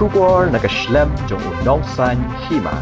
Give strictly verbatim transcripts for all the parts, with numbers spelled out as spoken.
Khubor na ka shlem jong u nongsan hima.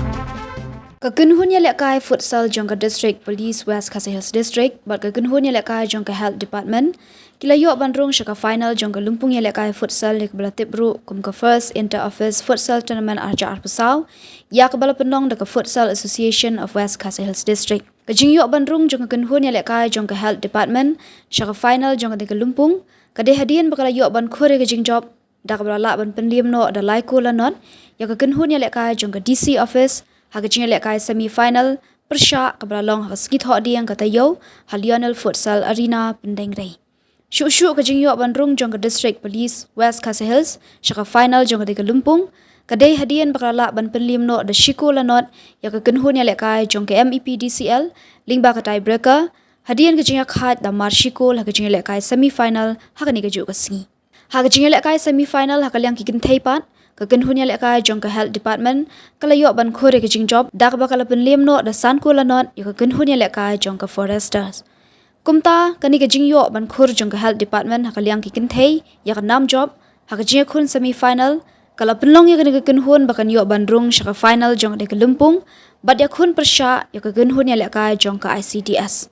Ka kynhun ïalehkai futsal jong ka District Police West Khasi Hills District bad ka kynhun ïalehkai jong ka Health Department ki la ïoh ban rung sha ka final jong ka lympung ïalehkai futsal ïa kaba la tip ruh kum ka First Inter Office Futsal Tournament arhajar arphew saw, ïa kaba la pynlong da ka Futsal Association of West Khasi Hills District. Ka jingïoh ban rung jong ka kynhun ïalehkai jong ka Health Department sha ka final jong kane ka lympung ka dei hadien ba ka la ïoh ban khur ïa ka jingjop da kaba la lah ban pynliem noh da lai kol la nod ïa ka kynhun ïalehkai jong ka D C Office ha ka jingïalehkai semi final pyrshah kaba la long ha ka sngi Thohdieng ka taïew ha Lionel Futsal Arena, Pyndengrei. Shuh shuh ka jingïoh ban rung jong ka District Police West Khasi Hills sha ka final jong kane ka lympung ka dei hadien ba ka la lah ban pynliem noh da shi kol la nod ïa ka kynhun ïalehkai jong ka M E P D C L lyngba ka tiebreaker hadien ka jingïakhaid da mar shi kol ha ka jingïalehkai semi final ha kane kajuh ka sngi. Ha ka jingïalehkai semi final ha ka liang ki kynthei pat, ka kynhun ïalehkai jong ka Health Department ka la ïoh ban khur ïa ka jingjop da kaba ka la pynliem noh da san kol la nod ïa ka kynhun ïalehkai jong ka Foresters. Kumta kane ka jingïoh ban khur jong ka Health Department ha ka liang ki kynthei ïa ka nam jop ha ka jingïakhun semi final ka la pynlong ïa kane ka kynhun ba kan ïoh ban rung sha ka final jong kane ka lympung bad ïakhun pyrshah ïa ka kynhun ïalehkai jong ka I C D S.